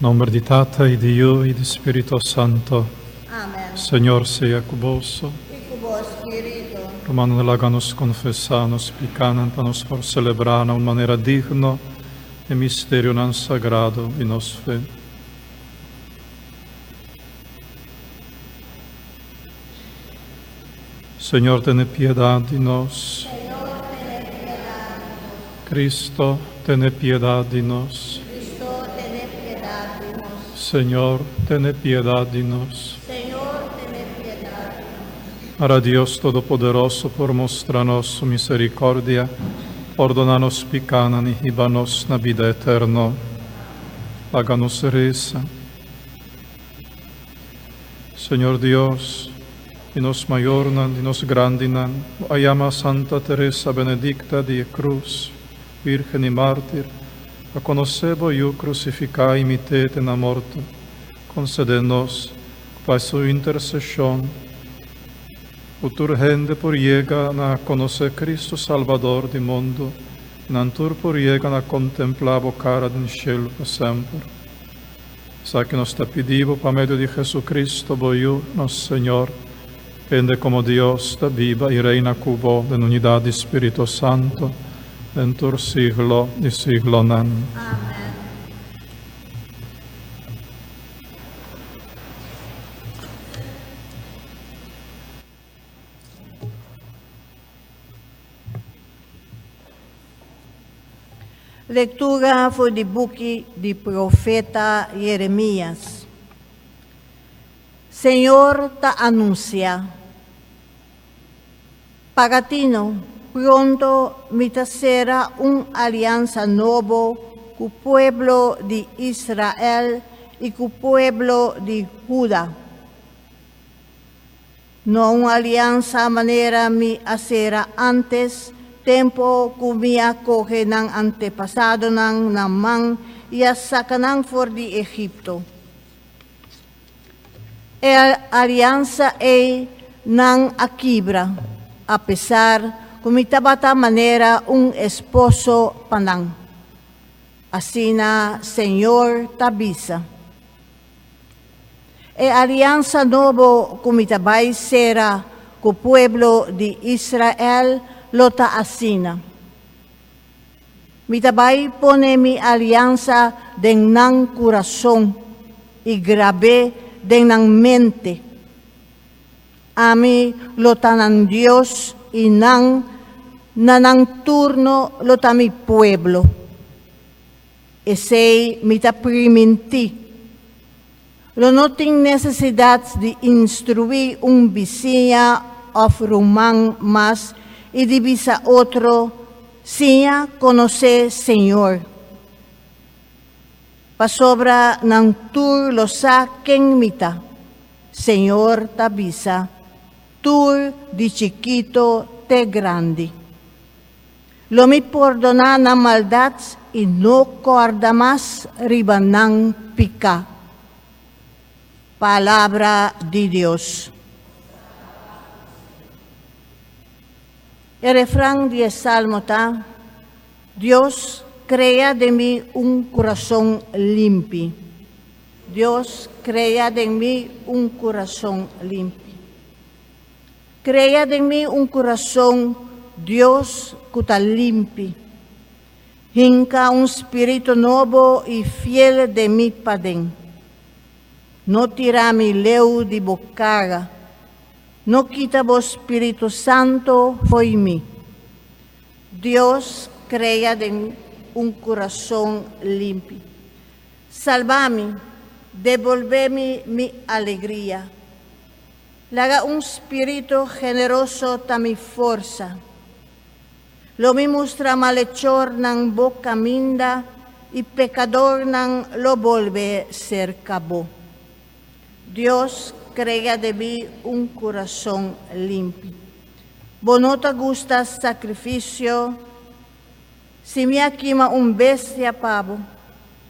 Nomber di Tata y di Yu y di Spirito Santo. Amen. Señor sea cu boso. Y cu bo spirito. Rumannan laga nos confesa nos picanan pa nos por celebra na un manera digno e misterionan sagrado di nos fe. Señor tene piedad di nos. Señor tene piedad di nos. Cristo tene piedad di nos. Cristo tene piedad di nos. Señor tene piedad di nos. Señor tene piedad di nos. Para Dios Todopoderoso por mustra nos su misericordia, pordona nos picanan y hiba nos na bida eterno. Laga nos resa. Señor Dios, di nos mayornan, di nos grandinan, Bo a yama Santa Teresa Benedicta di e Cruz, Virgen y Mártir, pa conoce Bo Yu crucificá y imit'é te na morto. Concede nos, cu pa su intercesion, cu tur hende por yega na conoce Cristo Salbador di mundo, y nan tur por yega na contemplá Bo cara den cielo pa semper. Esaki nos ta pidi Bo pa medio di Jesucristo, Bo Yu, nos Señor, kende como Dios ta biba y reina cu Bo den unidad di Spirito Santo, den tur siglo di siglonan. Amen. Lectura for di buki di profeta Jeremias. Señor ta anuncia, Paga tino, pronto mi ta cera un aliansa nobo cu pueblo di Israel y cu pueblo di Huda. No un aliansa manera mi a sera ántes, tempu ku mi a kohe nan antepasadonan na man i a saka nan for di Egipto. E aliansa ei nan a kibra, apesar ku mi tabata manera un esposo pa nan. Asina señor ta bisa. E aliansa nobo ku mi ta bai sera ku pueblo di Israel lo ta asina, Mi ta bai pone mi aliansa den nan kurason i grab'é den nan mente. Ami lo ta nan Dios i nan, na nan turno, lo ta mi pueblo. Esei mi ta primintí. Lo no tin nesesidat di instruí un bisiña òf ruman mas i di bisa otro, Siña konosé Señor. Pasobra nan tur lo sa ken mi ta, Señor ta bisa, tur di chikito te grandi. Lo mi pordoná nan maldat i no kòrda mas riba nan piká. Palabra di Dios. E refran di e salmo ta, Dios, krea den mi un kurason limpi. Dios, krea den mi un kurason limpi. Krea den mi un kurason, Dios, ku ta limpi. Hinka un spiritu nobo i fiel den mi paden. No tira mi leu di bo kara. No kita bo spiritu santu fo'i mi. Dios, krea den mi un kurason limpi. Salba mi, debolbé mi mi alegria. Laga un spiritu generoso ta mi forsa. Lo mi mustra malechornan bo kaminda i pekadornan lo bolbe serka bo. Dios, krea den mi un kurason limpi. Bo no ta gusta sakrifisio. Si mi a kima un bestia pa bo,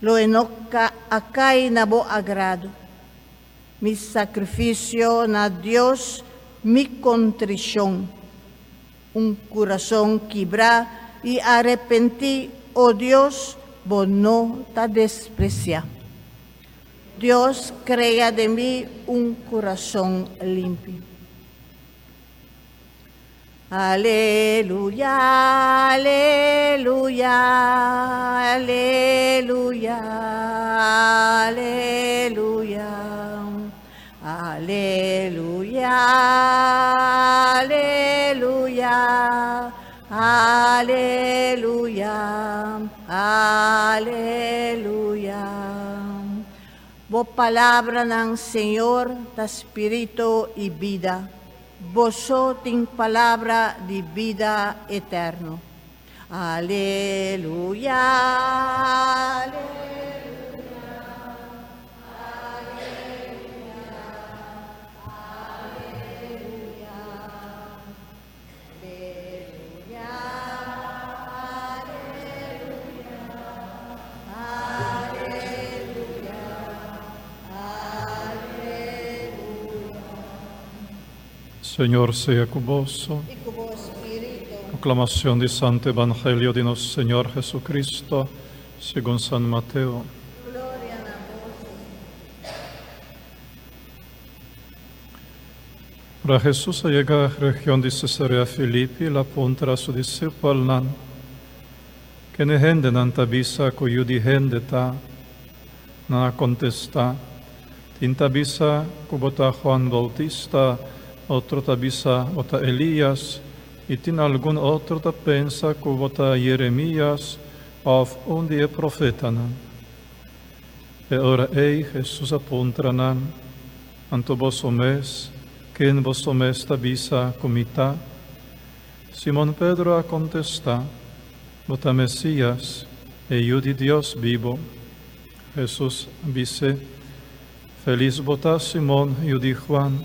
lo e no a kai na bo agrado. Mi sakrifisio na Dios, mi kontrishon. Un kurason kibrá i arepentí, o Dios, bo no ta despresiá. Dios, crea den mi un curason limpi. Aleluya, aleluya, aleluya, aleluya, aleluya, aleluya, aleluya, aleluya. Bo palabranan, Señor, ta spirito y bida. Bo so tin palabra di bida eterno. Aleluya, aleluya, aleluya, aleluya, aleluya, aleluya, aleluya, aleluya. Señor sea cu boso. Y cu bo spirito. Proclamacion di Santo Evangelio di nos Señor Jesucristo, segun San Mateo. Gloria na bo, Señor. Ora Jesus a yega region di Cesarea Filipi, el a puntra su disipelnan, Kende hendenan ta bisa ku Yu di Hende ta? Nan a kontestá, Tin ta bisa ku bo ta Juan Bautista, otro ta bisa bo ta Elías, i tin algun otro ta pensa ku bo ta Yeremías òf un di e profetanan. E ora ei Hesus a puntra nan, Anto boso mes, ken boso mes ta bisa ku mi ta? Simon Pedro a kontestá, Bo ta Mesías, e Yu di Dios bibu. Hesus a bis'é, Felis bo ta, Simon, yu di Juan,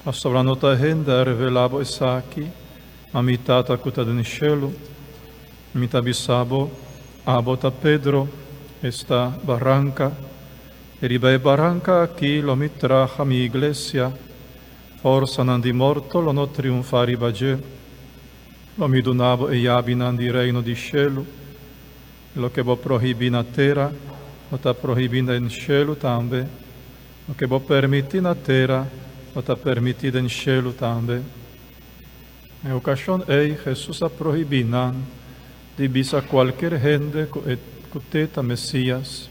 pasobra no ta hende a revelá bo esaki, ma mi Tata ku ta den shelu. Mi ta bisa bo, abo ta Pedro, esta baranka, i riba e baranka akí lo mi traha mi iglesia, forsanan di morto lo no triunfá riba dje. Lo mi duna bo e yabinan di Reino di shelu. Loke bo prohibí na tera, lo ta prohibí den shelu tambe. Loke bo permití na tera, lo ta permití den shelu tambe. Na e okashon ei, Hesus a prohibí nan di bisa kualker hende ku e ku te ta Mesías.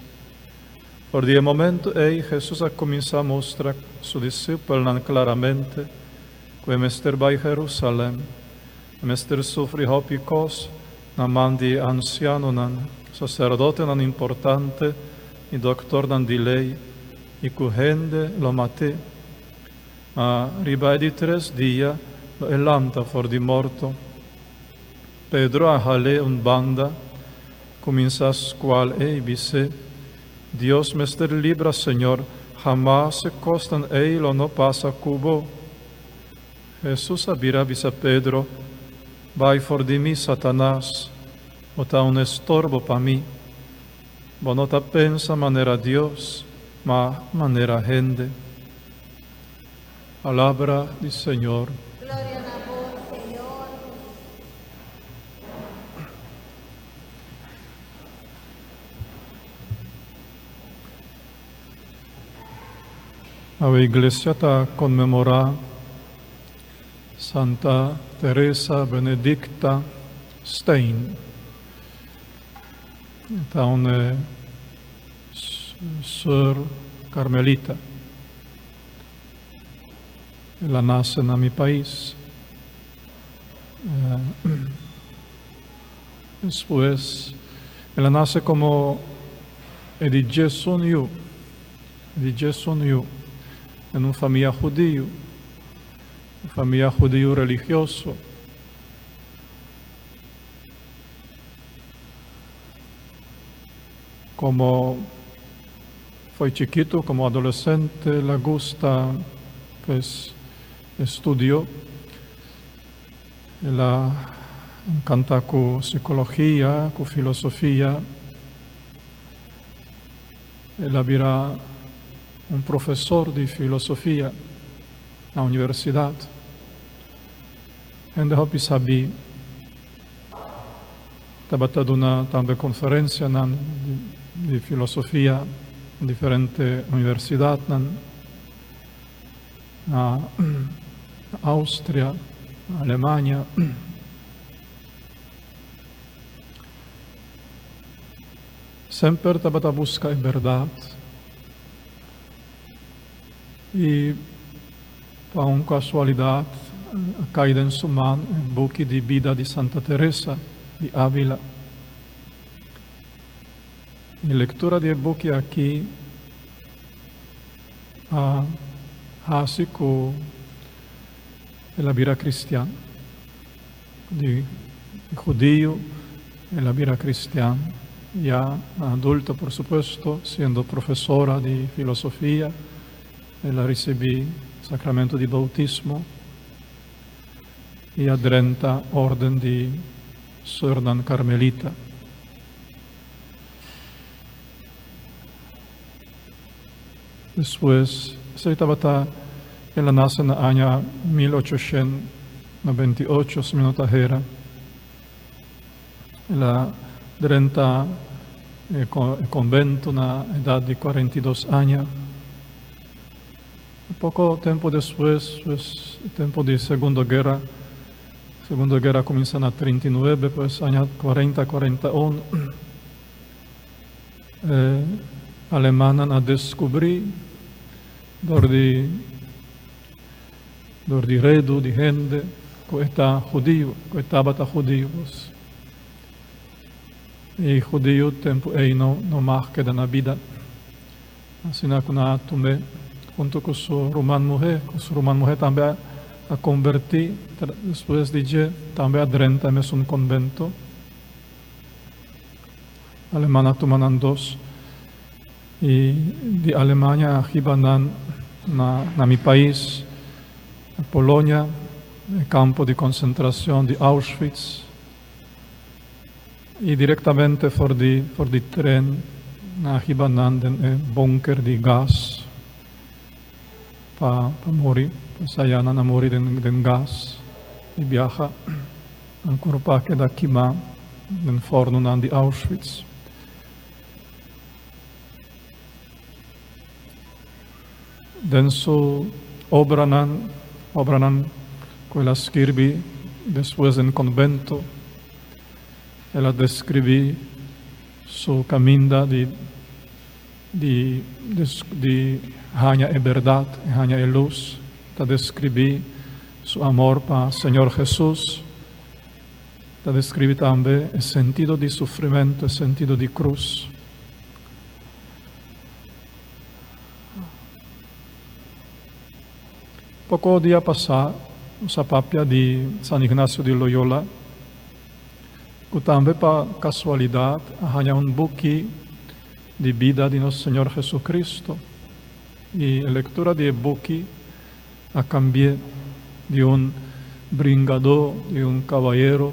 For di e momentu ei, Hesus a kuminsá mustra su disipelnan klaramente ku e mester bai Herusalèm, e mester sufri hopi kos na man di e ansianonan, saserdotenan importante i doktornan di lei, i ku hende lo mat'é. Ma riba e di tres dia lo e lanta for di morto. Pedro a hal'é un banda, kuminsá skual e i bis'é, Dios mester libra, Señor, hamas e kosnan ei lo no pasa ku bo. Hesus a bira bisa Pedro, Bai for di mi, Satanas, bo ta un estorbo pa mi. Bo no ta pensa manera Dios, ma manera hende. Palabra di Señor. Gloria na bo, Señor. Awe Iglesia ta konmemorá Santa Teresa Benedicta Stein. E ta un sùr karmelita. El a nase na mi pais. Despues el a nase komo e di djesun yu, e di djesun yu den un famia hudiu, un famia hudiu religioso. Komo foi chikitu, komo adolesente, el a gusta pues estudio. El a encanta cu psicologia, cu filosofia. El a bira un profesor di filosofia na universidad. Hende hopi sabi. Tabata duna tambe conferencianan di filosofia. diferente universidatnan na Austria, Alemania. Semper tabata buska e bèrdat i pa un kasualidat a kai den su man e buki di bida di Santa Teresa di Avila. E lektura di e buki aki a hasi ku el a bira kristian. Di hudiu el a bira kristian, ya na adulto por supuesto, siendo profesora di filosofia, el a risibí sakramento di boutismo i a drenta orden di Sùrnan Karmelita. Despues, esei tabata el a nase na aña 1898, si mi no ta hera. El a drenta e konbento na edat di 42 aña. Poko tempu despues, pues tempu di Segundo Guera, Segundo Guera a kuminsá na 39, pues aña 40, 41, E alemannan a deskubrí dor di dor di redu di hende ku e ta hudiu, ku e tabata hudiu. I hudiu tempu ei no no mag keda na bida. Asina ku nan a tum'é huntu ku su ruman muhé, ku su ruman muhé tambe a a kombertí despues di dje, tambe a drenta e mesun konbento. Aleman a tuma nan dos i di Alemania a hiba nan na na mi pais, na Polonia, e kampo di konsentrashon di Auschwitz i direktamente for di for di tren nan a hiba nan den e bunker di gas pa pa muri, pues aya nan a muri den den gas di biaha. Nan kurpa a keda kimá den fòrnunan di Auschwitz. Den su obranan, obranan ku el a skirbi despues den konbento, el a deskribí su kaminda di di di haña e bèrdat, haña e lus, ta deskribí Su amor pa Señor Jesus ta describi tambe e sentido di sufrimento, e sentido di cruz. Poco dia pasá nos a papia di San Ignacio di Loyola, cu tambe pa casualidad a haña un buki di bida di nos Señor Jesucristo. Y e lectura di e buki a cambi'é di un bringadó, di un cabayero,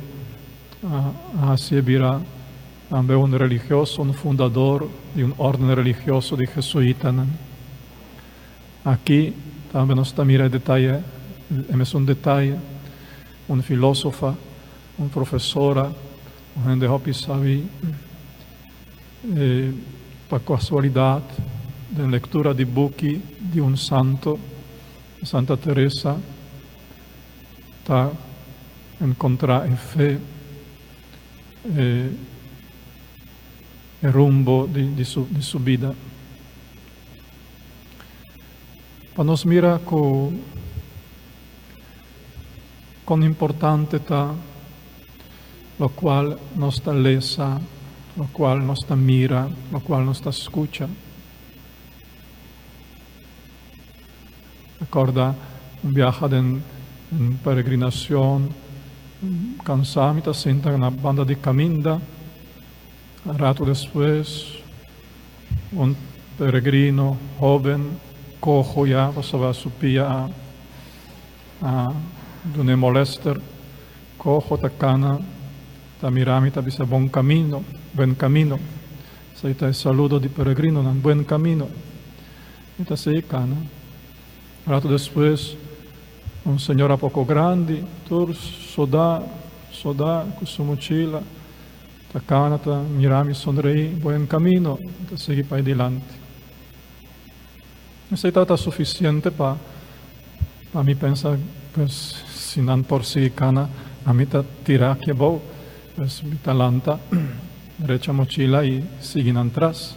a hacié bira tambe un religioso, un fundador di un orden religioso di jesuitanan. Aki tambe nos ta mira e detaye, e mesun detaye, un filosofa, un profesora, un hende hopi sabí, Pa casualidad, den lectura di buki di un santo, Santa Teresa, ta encontra e fe, e rumbo di su bida. Pa nos mira cu con importante ta locual nos ta lesa, locual nos ta mira, locual nos ta scucha. Recorda un biaha den un peregrinacion, cansa mi ta sinta na banda di caminda, rato despues un peregrino hoben coho ya pasobra su pia a a dun'é molester. Coho ta cana, ta mira mi ta bisa bon camino, buen camino. Esei ta e saludo di peregrinonan, buen camino. Mi ta sigui cana. Rato despues un señora poco grandi, tur sodá, sodá cu su mochila, ta cana ta mira mi sonreí, buen camino. Mi ta sigui pai dilanti. Esei tabata sufisiente pa pa mi pensa, pues si nan por sigui kana, ami ta tira aki abou, pues mi ta lanta, drecha mochila i sigui nan tras.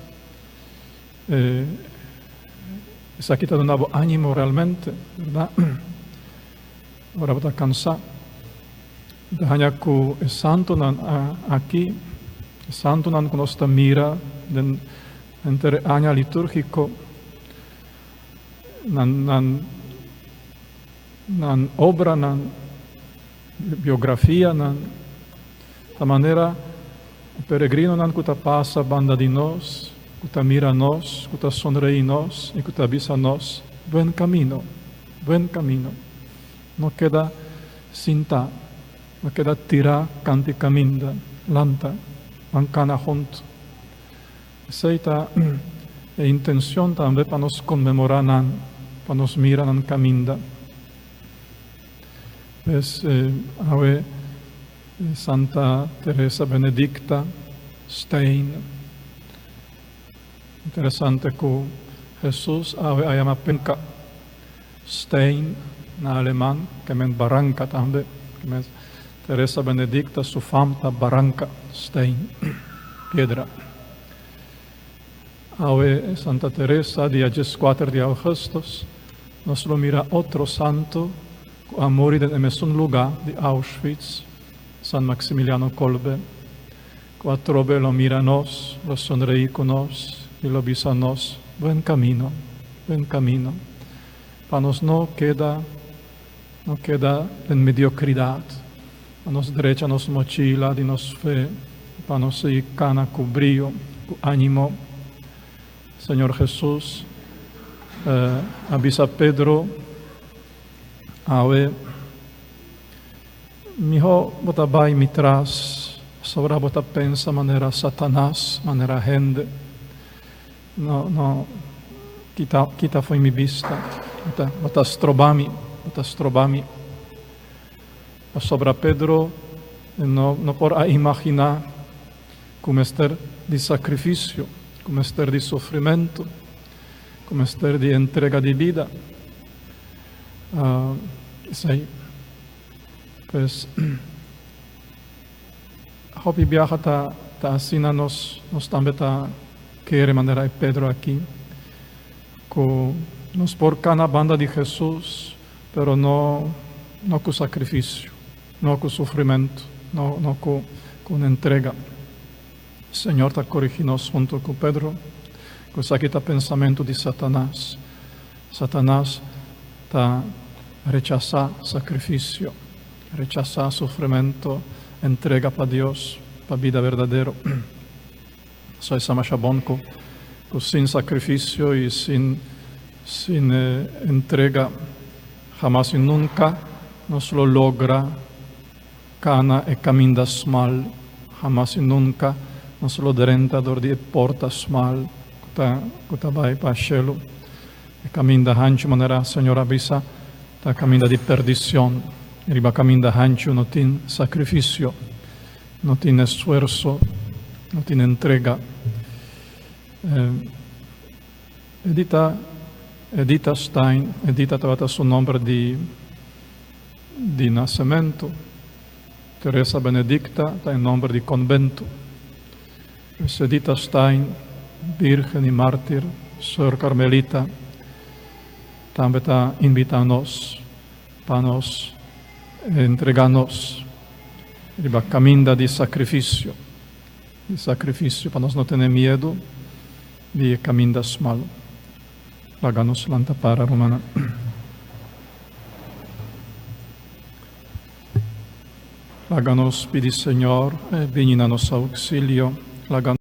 Esaki ta duna bo ánimo realmente, bèrdat? Ora bo ta kansá, bo ta haña ku e santunan aki, e santunan ku nos ta mira den henter e aña litúrgiko, nan nan nan obranan, biografianan, ta manera e peregrinonan ku ta pasa banda di nos, ku ta mira nos, ku ta sonreí nos i ku ta bisa nos, Buen camino, buen camino. No keda sintá, no keda tirá kant'i kaminda, lanta, ban kana huntu. Esei ta e intencion tambe pa nos conmemora nan, pa nos mira nan caminda. Pues awe Santa Teresa Benedicta Stein. Interesante cu Jesus awe a yama penca Stein na aleman, ke men baranca tambe. Ke men Teresa Benedicta su fam ta baranca, Stein, piedra. Awe Santa Teresa, dia dieskuater di augustus, nos lo mira otro santo ku a muri den e mesun lugá di Auschwitz, San Maximiliano Kolbe, ku atrobe lo mira nos, lo sonreí ku nos i lo bisa nos, Buen camino, buen camino, pa nos no keda no keda den mediokridat, pa nos drecha nos mochila di nos fe, pa nos sigui kana ku brio, ku ánimo. Señor Jesus a bisa Pedro, Awe, mihó bo ta bai mi tras, pasobra bo ta pensa manera Satanas, manera hende. No, no, kita, kita fo'i mi bista. Bo ta, bo ta stroba mi, bo ta stroba mi. Pasobra Pedro no, no por a imaginá ku mester di sakrifisio, ku mester di sufrimentu, ku mester di entrega di bida. Esei, pues, hopi biaha ta ta asina nos nos tambe ta kere manera e Pedro aki, ku nos por kana banda di Hesus, pero no no ku sakrifisio, no ku sufrimentu, no no ku ku un entrega. Señor ta korigí nos huntu ku Pedro ku esaki ta pensamentu di Satanas. Satanas ta rechasá sakrifisio, rechasá sufrimentu, entrega pa Dios, pa bida berdadero. So e sa masha bon ku ku sin sakrifisio i sin sin entrega hamas i nunka nos lo logra kana e kaminda smal, hamas i nunka nos lo drenta dor di e porta smal ku ta ku ta bai pa shelu. E kaminda hanchu manera Señor a bisa ta kaminda di perdicion. Riba kaminda hanchu no tin sakrifisio, no tin esfuerso, no tin entrega. Edita Edita Stein, Edita tabata su nomber di di nasementu. Teresa Benedicta ta e nomber di konbentu. Pues Edita Stein, Birgen i mártir, Sor Carmelita, tambe ta invitá nos pa nos entregá nos riba kaminda di sakrifisio, di sakrifisio, pa nos no tene miedu di e kaminda smal. Laga nos lanta para, rumannan. Laga nos pidi Señor bini na nos auxilio. Laga.